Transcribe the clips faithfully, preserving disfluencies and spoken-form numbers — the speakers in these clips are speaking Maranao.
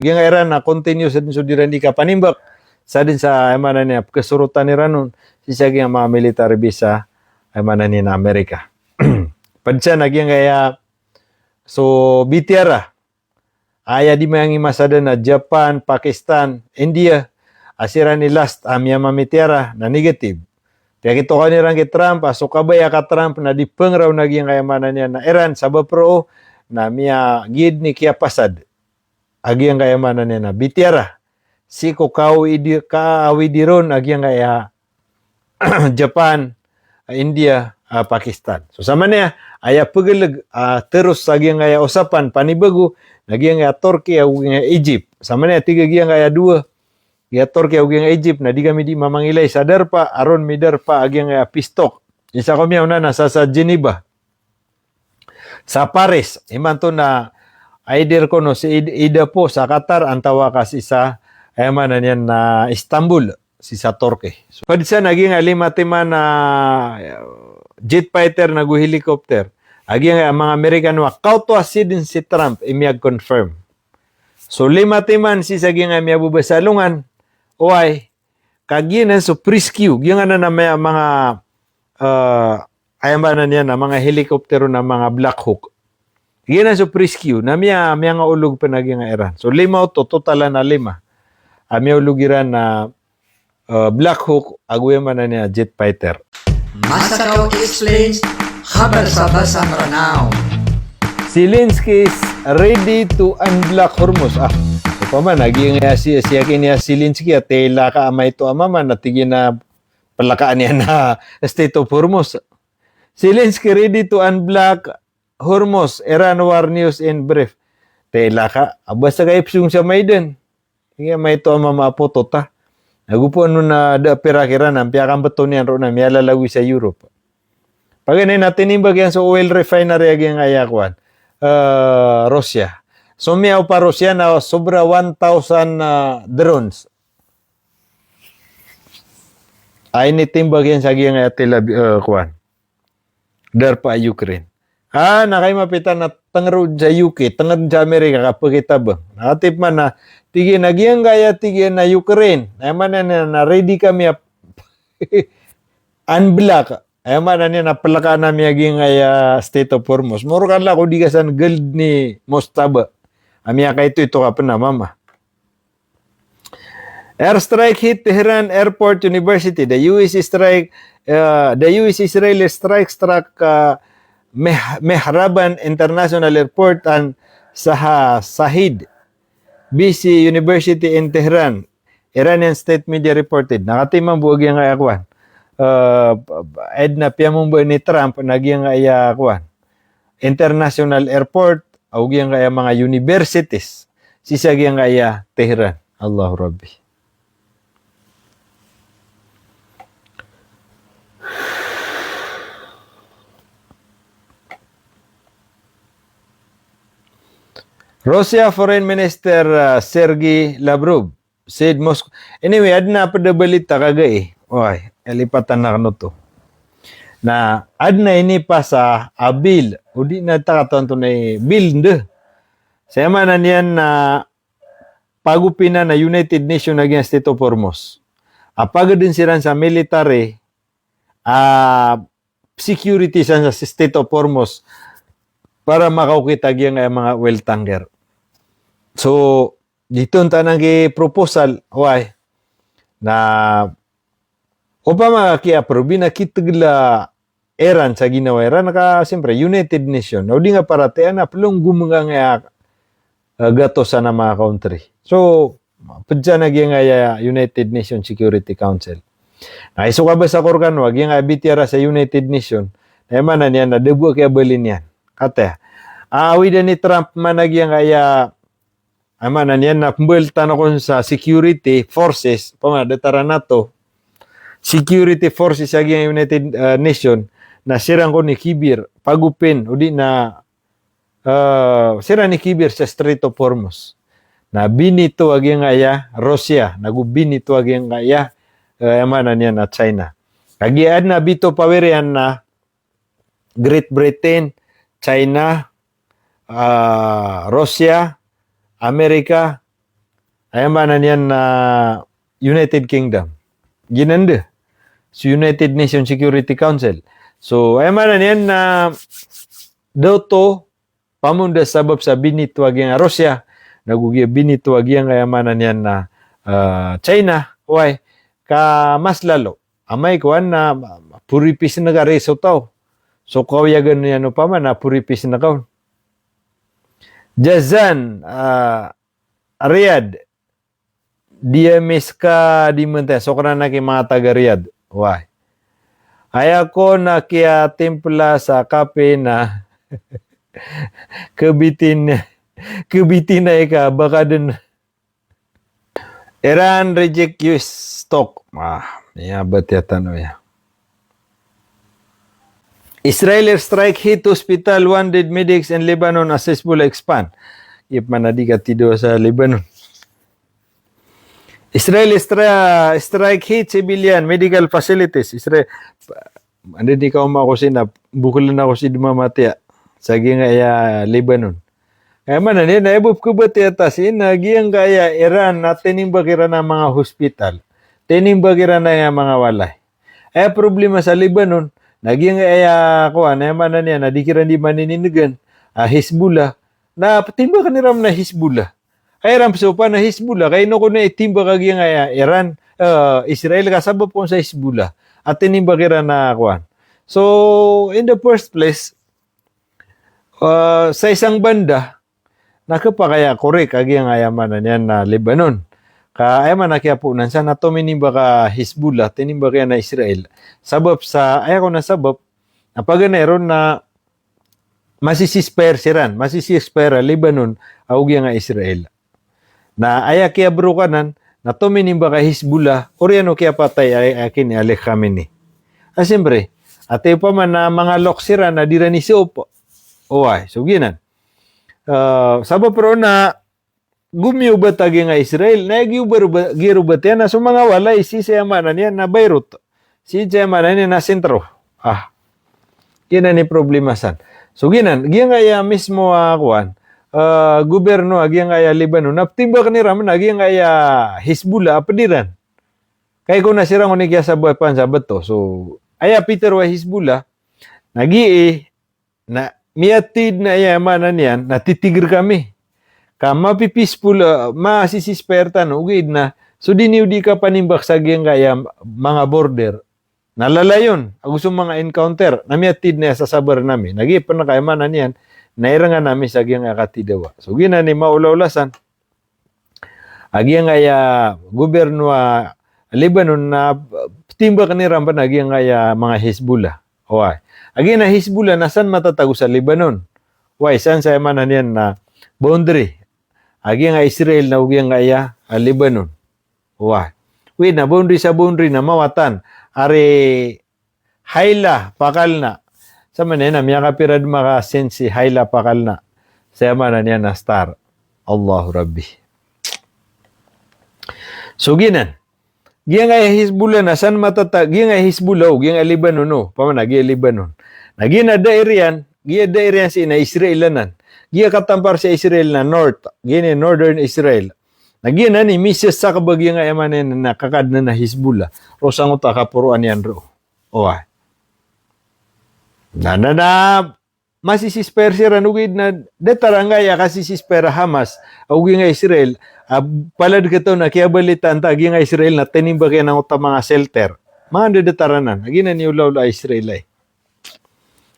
Giyangkaya iran na continuous dn so dii ran dii kapanimbk. Sa dn sa, aya maana niyan, pkhasorotan iran on sii sa giyangkaya manga military base sa, aya maana niyan, Amerika. Pd san a giyangkaya so bitiyara, aya dii mayangimasa dn a Japan, Pakistan, India, a siran i last a miyamamitiyara na negative. Tiyakitokawan iran ki Trump, a so kabaya ka Trump na dii pngraw na giyangkaya maana niyan na Iran, sabap roo na miyagiid ni kiyapasad a giyangkaya maana niyan na bitiyara sii ko kaawidi, kaawidi ron a giyangkaya Japan, India, ah, Pakistan. So, samanaya, aya pglg, ah, teros sa giyangkaya osapan panibago, na giyangkaya Turkey, ago giyangkaya Egypt. Samanaya, tig a giyangkaya dowa, giya Turkey ago giyangkaya Egypt, na di kami dii mamangilay sa darpa, a ron midarpa a giyangkaya peace talk. Isa ko miyaona na sa, sa Geneva. Sa Paris, imanto na either kono si id-, ida po sa Qatar, antawa ka sii sa, aya maana niyan na Istanbul, sii sa Turkey. So, pd san a giyangkaya lima timan a, uh, jet fighter nago helicopter a giyangkaya manga Amerikano a kaoto a sii dn si Trump i miyag-confirm. So, lima timan sii sa giyangkaya miyababa sa alongan, oway, ka giyanan so P R S Q, giyangkanan a manga, ah, aya maana niyan na manga helicopter na manga Black Hawk. Giyanan so P R S Q, na miya, miyangaolog pn a giyangkaya iran. So lima oto, total a lima a miyaolog iran na, ah, Black Hawk, ago aya maana niyan jet fighter. Masa Kaw Explains, khabar sa basa Mranaw. Zelensky is ready to unblock Hormuz. Ah, opama na giyangkaya si, si, akin iya Zelensky a tila ka amay to a mama na tig iyan a plakaan iyan a Strait of Hormuz. Zelensky ready to unblock Hormuz, Iran war news in brief. Tila ka, a basta ka ipsong sa Maiden. Tig iyan a amay to a mama a potot a. Ago po ano na da pira kiran, a piyakambto niyan roo na miyalalagoy sa Europe. Paganay na tinimbag iyan so oil refinery a giyangkaya kowan, eh, Russia. So miyaopa Russia na sobra one thousand, ah, drones. Ay, initimbag iyan sa giyangkaya Tel Aviv, eh, kowan. Darpa a Ukraine. Ah, na kay mapita na tngr sa U K, tngr sa Amerika, ka pkita ba. Na tip man na, tig iyan a giyangkaya, tig iyan a Ukraine. Na aya maana niyan na ready kami a unblock. Aya maana niyan na plakaan ami a giyangkaya Strait of Hormuz. Moro ka lako di ka san gold ni Mostaba. A miyakaito-ito ka pn a mama. Airstrike hit Tehran airport, university. The U S strike, uh, the U S Israel strike struck, uh, Meh-, Mehraban International Airport and Saha Sahid, B C University in Tehran. Iranian state media reported. Na katii mambo a giyangkaya kowan. Uh, adn a piyamomba ni Trump na giyangkaya kowan. International airport, ago giyangkaya manga universities sii sa giyangkaya Tehran. Allahu Rabbi. Russia Foreign Minister, uh, Sergei Lavrov said Moscow. Anyway, adn a pd a balita kagai. Oway, lipatan akn oto. Na adn a inipasa a bill, odi na tig a tanto na i bill nd. Sa aya maana niyan na pagopina a United Nation a giyangkaya Strait of Hormuz. A pagdn siran sa military, a security sa, sa Strait of Hormuz para makaokit a giyangkaya manga oil tanker. So, giyoto tanan ki proposal, oway. Na opama ki-approve na kitgl a Iran sa ginawa iran ka, siyempre, United Nation. Na o di nga paratiyaya na plong gomangaya, ah, gatosan a manga country. So, pd san a giyangkaya United Nations Security Council. Na iso ka ba sa korkan wa giyangkaya bitiyara sa United Nation. Na aya maana niyan na da bo a kiyabalin iyan. Katii a, ah, awidan i Trump man a giyangkaya, aya maana niyan na pmbal tano kon sa security forces, opama datar a NATO, security forces a giyangkaya United, ah, Nation, na siran kon i kibir, pagopin, odi na, ah, siran i kibir sa Strait of Hormuz. Na binito a giyangkaya Russia, nago binito a giyangkaya, eh, aya maana niyan na China. Kagiya adn a bitoon power iyan na Great Britain, China, ah, Russia, America, Aya maana niyan na United Kingdom. Giyanan dn. So United Nations Security Council. So, aya maana niyan na da oto pamonda sabap sa binito a giyangkaya Russia, nago giya binito a giyangkaya maana niyan na, ah, China, oway, ka mas lalo. Amay kowan na poripisn ka ri so taw. So kawiyagan iyan opama na poripisn ka on. Jazan, ah, Riyadh, di ami ska di mentaya, so kna na ki manga taga Riyadh. Oway. Aya ko na kiyatimpla sa kape na kbitin, kbitin a ika baka dn. Iran reject U S talk. Ah, iya ba tiyatano iya. Israel airstrike hit hospital, wounded medics in Lebanon as Hezbollah expand. Ip mana di ka tido sa Lebanon. Israel stri-, strike hit civilian medical facilities. Israel, anda di ka oma ko sina, bukul na ko si duma matiya. Sa giyangkaya Lebanon. Aya maana niyan na aya bo pkhabatiya ta sii na giyangkaya Iran na tinimbak iran a manga hospital. Tinimbak iran a manga walay. Aya problema sa Lebanon, na giyangkaya kowan, aya maana niyan na di kiran di maniningan a Hezbollah, na ptimbakn iran a Hezbollah. Aya iran psopa na Hezbollah, ka ino ko na itimbak a giyangkaya Iran, eh, Israel ka sabap kon sa Hezbollah. A tinimbak iran a kowan. So, in the first place, eh, sa isang banda, na khapakay a korek a giyangkaya maana niyan na Lebanon. Ka aya maana kiyapoon san na tominimbak a Hezbollah, tinimbak iyan a Israel. Sabap sa, aya ko na sabap, na paganay ron na masi-ceasefire siran, masi-ceasefire a Lebanon, ago giyangkaya Israel. Na aya kiyabrokanan, na tominimbak a Hezbollah, oriyan o kiyapatay a, a kini Ali Khamenei. A siyempre, ati opama na manga loks iran na di iran isopa. Oway, so giyanan. Eh, sabap ron na gomiyobat a giyangkaya Israel, na giyobat, giyobat iyan na so manga walay sii sa aya maana niyan na Beirut. Sii sa aya maana niyan na sentro. Ah. Giyanan i problema san. So giyanan, giyangkaya mismo a kowan, eh, gobyerno a giyangkaya Lebanon, na ptimbakn iran man a giyangkaya Hezbollah a pd iran. Ka iko na siran kon i kiyasabapan sa beto. So, aya pitharo a Hezbollah, na gii, na miyatid na aya maana niyan, na titigr kami. Ka mapipeaceful, eh, masi-ceasefire tano, ogaid na, so di niyo di kapanimbak sa giyangkaya manga border. Na lalayon, ago so manga encounter, na miyatid na aya sasabarn ami. Na gii pn ka aya maana niyan, na irangan ami sa giyangkaya katidawa. So giyanan i maolaola san. A giyangkaya gobyerno a Lebanon na ptimbakn iran pn a giyangkaya manga Hezbollah. Oway. A giya Hezbollah na san matatago sa Lebanon. Oway, san sa aya maana niyan na boundary. A giyangkaya Israel na o giyangkaya a Lebanon. Oway. Oway na boundary sa boundary na mawatan. Ari Haila Pakalna. Sa maana niyan na miyakapira dn makasense si Haila Pakalna. Sa aya maana niyan na star. Allahu Rabbi. So giyanan. Giyangkaya Hezbollah na san matata-, giyangkaya Hezbollah o, giyangkaya Lebanon o. Opama na giya Lebanon. Na giya na dair iyan, giya dair iyan sii na Israel anan. Giya katampar sa Israel na north. Giya na northern Israel. Na giyanan i misesakb a giyangkaya maana niyan na kakadnan a Hezbollah. Roo sa ngoto a kaporoan iyan roo. Oway. Na, na, na, masi-ceasefire siran ogaid na datar angkaya kasi-ceasefire a Hamas, ago giyangkaya Israel, a palad kataw na kiyabalitaan ta a giyangkaya Israel na tinimbak iyan angkoto a manga shelter. Manga da datar anan, a giyanan i olaola a Israel ai.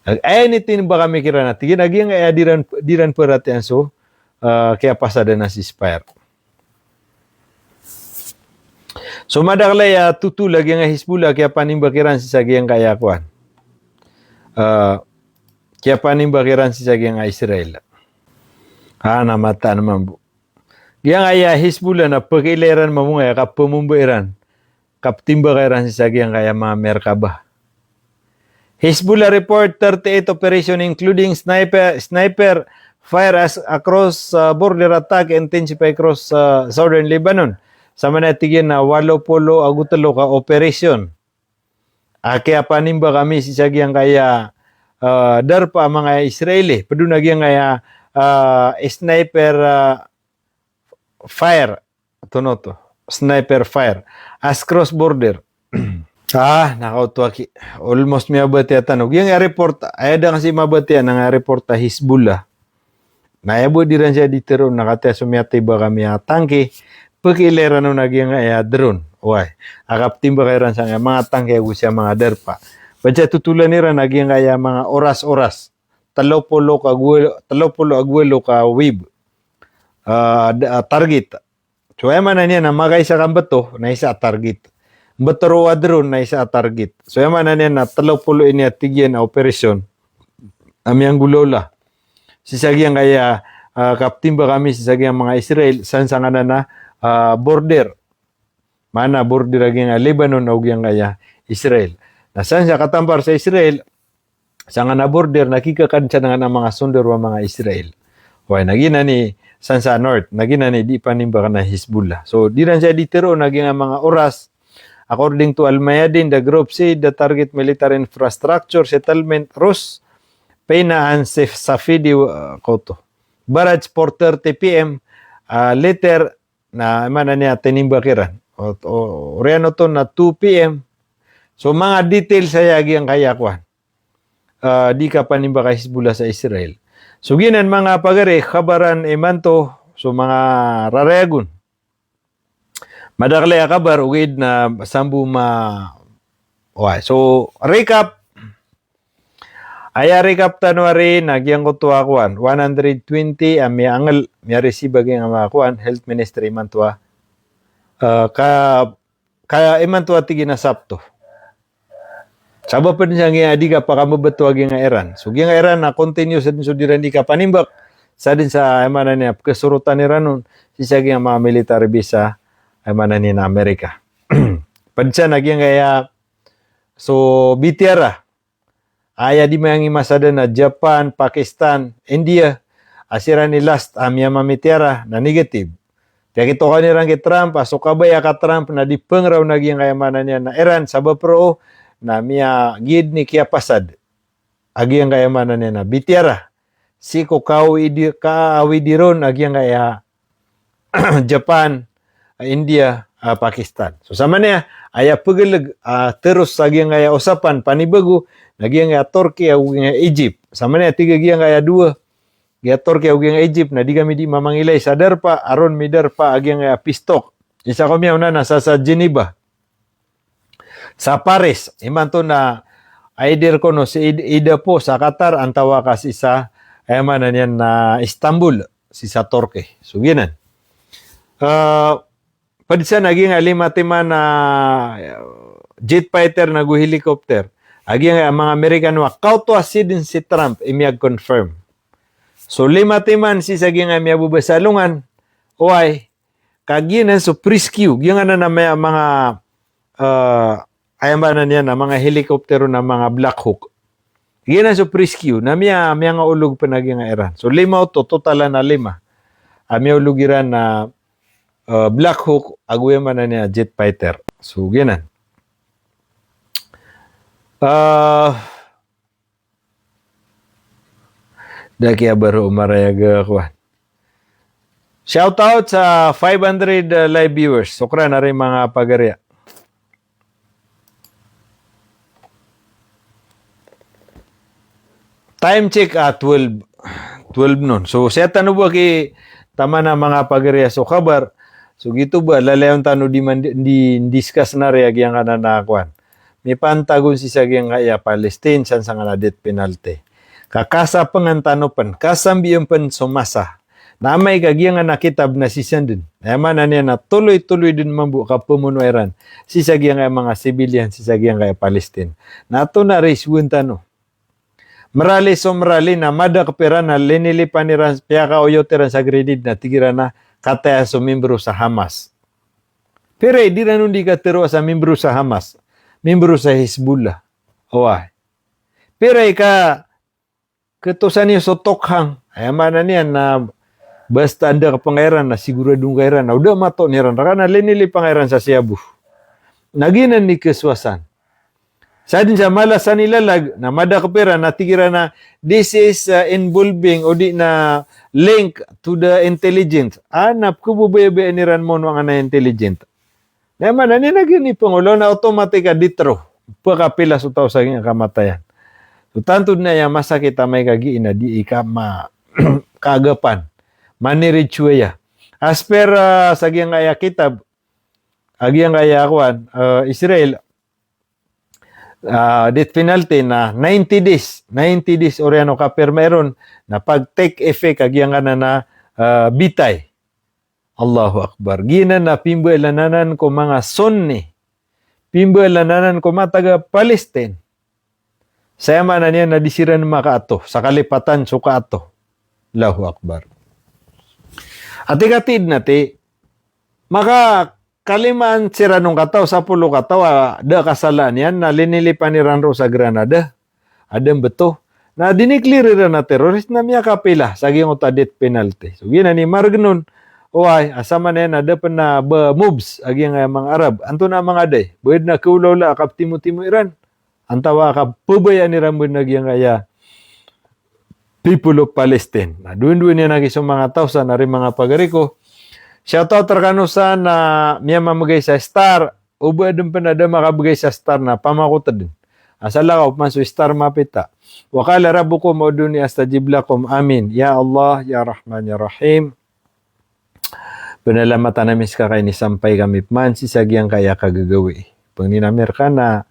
Aya ini tinimbak ami kiran a, tig iyan a giyangkaya di iran, di iran paratiyayaan so, ah, kiyapasad a ceasefire. So madakl aya totol a giyangkaya Hezbollah a kiyapanimbak iran sii sa giyangkaya kowan. Ah, kiyapanimbak iran sii sa giyangkaya Israel. Ah, na mataan mambo. Giyangkaya Hezbollah na pakailay iran mambo ngaya kapamomba iran. Kaptimbaka iran sii sa giyangkaya manga merkaba. Hezbollah report thirty-eight operation including sniper, sniper fire as across, uh, border attack intensify across, uh, southern Lebanon. Sa maana tig iyan na walo polo ago telo ka operation a kiyapanimbak ami sii sa giyangkaya, uh, darpa a manga Israeli. Pd on a giyangkaya, uh, sniper, uh, fire. tonoto, sniper fire, as cross border. Ah, na kaoto aki. Almost miyabatiya tano. Giyangkaya report, aya da kasi mabatiya na nga report a Hezbollah. Na aya bo diran siya di tero na katiya so miyatibak a miyatangke, pekilay ran o na giyangkaya drone. Oway, a kaptimbaka iran sangkaya manga tangke ago siya manga darpa. Basta totolan iran a giyangkaya manga oras-oras. Telo polo ka gwe-, telo polo ago walo ka web. Ah, da-, ah, target. So, aya maana niyan na makaisa ka mbeto, na isa a target. Mbeto roo a drone, na isa a target. So, aya maana niyan na telo polo ini a tig iyan a operasyon a miyanggolawla. Sii sa giyangkaya, ah, kaptimbaka ami sii sa giyangkaya manga Israel, san sangkanan a, ah, border. Maana border a giyangkaya Lebanon ago giyangkaya Israel. Na san sa katampar sa Israel, sangkanan a border na kikakadn sa giyangkaya manga sondaro a manga Israel. Oway, na giyanan i san sa north, na giyanan i di panimbaka na Hezbollah. So, diran siya di tero na giyangkaya manga oras, according to Al Mayadeen, the group said the target military infrastructure settlement roof, peyna an Sef-, Safedi, uh, koto. Barrage four thirty P M, uh, later na, aya maana niyan, tinimbak iran. O, o, oriyan oto na two P M. So, manga details aya giyangkaya kowan. Ah, di kapanimbaka Hezbollah sa Israel. So, giyanan manga pagari, kabaran imanto, so manga rarayagon. Madakel a kabar, ogaid na sambo ma-, oway. So, recap. Aya recap tano ari na giyangkoto a kowan, one hundred twenty a miyaangel, miya-receive a giyangkaya kowan, health ministry imanto a, eh, ka, ka imanto a tig iyan a Sabto. Sabap pn sa giyangkaya di kapakambebetowa giyangkaya Iran. So giyangkaya Iran na continuous dn so di iran di kapanimbak, sadn sa aya maana niyan a pekesorotan iran on sii sa giyangkaya manga military base a, aya maana niyan a Amerika. Pd san a giyangkaya, so, bitiyara. Aya di mayangimasa dn a Japan, Pakistan, India, a siran i last a miyamamitiyara na negative. Piyakitokawan iran ki Trump, a so kabaya ka Trump na di pengraw na giyangkaya maana niyan na Iran, sabap roo na miyagiya dn i kiyapasad a giyangkaya maana niyan na bitiyara. Sii ko kaawidi-, kaawidi ron a giyangkaya Japan, India, ah, Pakistan. So, samanaya, aya pegeleg, ah, teros sa giyangkaya osapan panibago, na giyangkaya Turkey, ago giyangkaya Egypt. Samanaya, tig a giyangkaya dowa, giya Turkey ago giyangkaya Egypt, na di kami di mamangilay sa darpa, a ron midarpa a giyangkaya peace talk. Isa ko miyaona na sa, sa Geneva. Sa Paris, imanto na, a, either kono sii id-, ida po sa Qatar, antawa ka sii sa, aya maana niyan na Istanbul, sii sa Turkey. So giyanan. Ah, pd san a giyangkaya lima timan a jet fighter nago helicopter a giyangkaya manga Amerikano a kaoto a sidn si Trump i miyag-confirm. So lima timan sii sa giyangkaya miyababa sa alongan, oway, ka giyanan so P R I S C U, giyangkanan a maya-, manga, eh, aya maana niyan a manga helicopter na manga Black Hawk. Giyanan so P R I S C U, na miya-, miyangaolog pn a giyangkaya Iran. So lima oto, total a lima a miyaolog iran na, eh, Black Hawk, ago aya maana niyan a jet fighter. So giyanan. Eh, Da kiyabar o marayag a kowan. Shout out sa five hundred, uh, live viewers. Sokran ari manga pagariya. Time check, ah, twelve. Twelve noon. So, sii tano bo aki taman a manga pagariya so kabar. So, giyoto bo, lalayon tano di man-, di, discuss na ri a giyangkanan a kowan. Mipantag on sii sa giyangkaya Palestine, san sangkanan a death penalty. Ka kasapengan tano pen, kasambian pen so masa. Na amay ka giyangkanan a kitab na sisaan den. Aya maana niyan na toloy-toloy den mambo a kapemono iran sii sa giyangkaya manga civilian, sii sa giyangkaya Palestine. Na antonaa i risowan tano. Merali so merali na madakepiran na linilipan iran, piyakaoyot iran sa graded na tig iran a kataya so membro sa Hamas. Pira i di ran on di katero a sa membro sa Hamas, membro sa Hezbollah. Oway. Pira i ka ketosan iyo so tokhang. Aya maana niyan na basta anda ka pangairan na sigurado ngka iran na o da mato niran raka na linilipan ka iran sa siyabo. Na giyanan i kesowasan. Sa dn sa mala sa nilalag, na madakp iran, na tig iran a, this is, uh, involving, odi na link to the intelligence. A, na pkhababayaan iran mono angkanan a intelligent. Na aya maana niyan na giya i pangolaw na automatic a di tro. Pkhapila so taw sa giya kamatayan. So tanto dn aya masakit a amay ka giya na di i kama-, kaagapan. Mani ritsuwaya. As per, ah, sa giyangkaya kitab, a giyangkaya kowan, ah, Israel, ah, death penalty na ninety days. Ninety days oriyan o kapirma iron na pag-take effect a giyangkanan a, ah, bitay. Allahu Akbar. Giyanan na pimbaalanan ko manga Sunni. Pimbaalanan ko manga taga Palestine. Sa aya maana niyan na di siran makaato, sa kalipatan so kaato. Allahu Akbar. Ati katiid na ti, makakalimaan siran on kataw, sapolo kataw, a da kasalaan iyan, na linilipan iran roo sa Granada. Adn bto. Na diniklir iran a terrorist na miyakapila sa giyangkoto a death penalty. So giyanan i margn on. Oway, a sa maana niyan na da pn a ba moves a giyangkaya manga Arab. Antonaa manga da i? Ba adn a kaolaola a kaptimotimo iran. Antawaa a kapabayaan iran ba adn a giyangkaya people of Palestine. Na dowan-dowan iyan aki so manga taw san, ari manga pagari ko. Shout out rkano san a miyamamgay sa star, o ba adn pn a da makabgay sa star na pamakot dn. Asal a ka opama so star mapita. Wa qala rabbukum ud'uni astajib lakum. Amin. Ya Allah, ya Rahman, ya Rahim. Pnalamatan ami ska ka inisampay kami pman sii sa giyangkaya kagagawii. Pangnin ami rka na,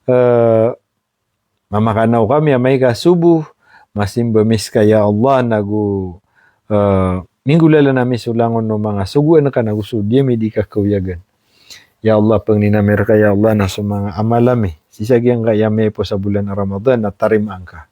eh, mamakanaw kami amay ka subuh, masimba ami ska ya Allah, nago, eh, minggolalan ami so langon o manga sogoan ka nago so di ami di kakaoyagan. Ya Allah, pangnin ami rka ya Allah na so manga amal ami sii sa giyangkaya miyaipos a bolan a Ramadan na tarimaan ka.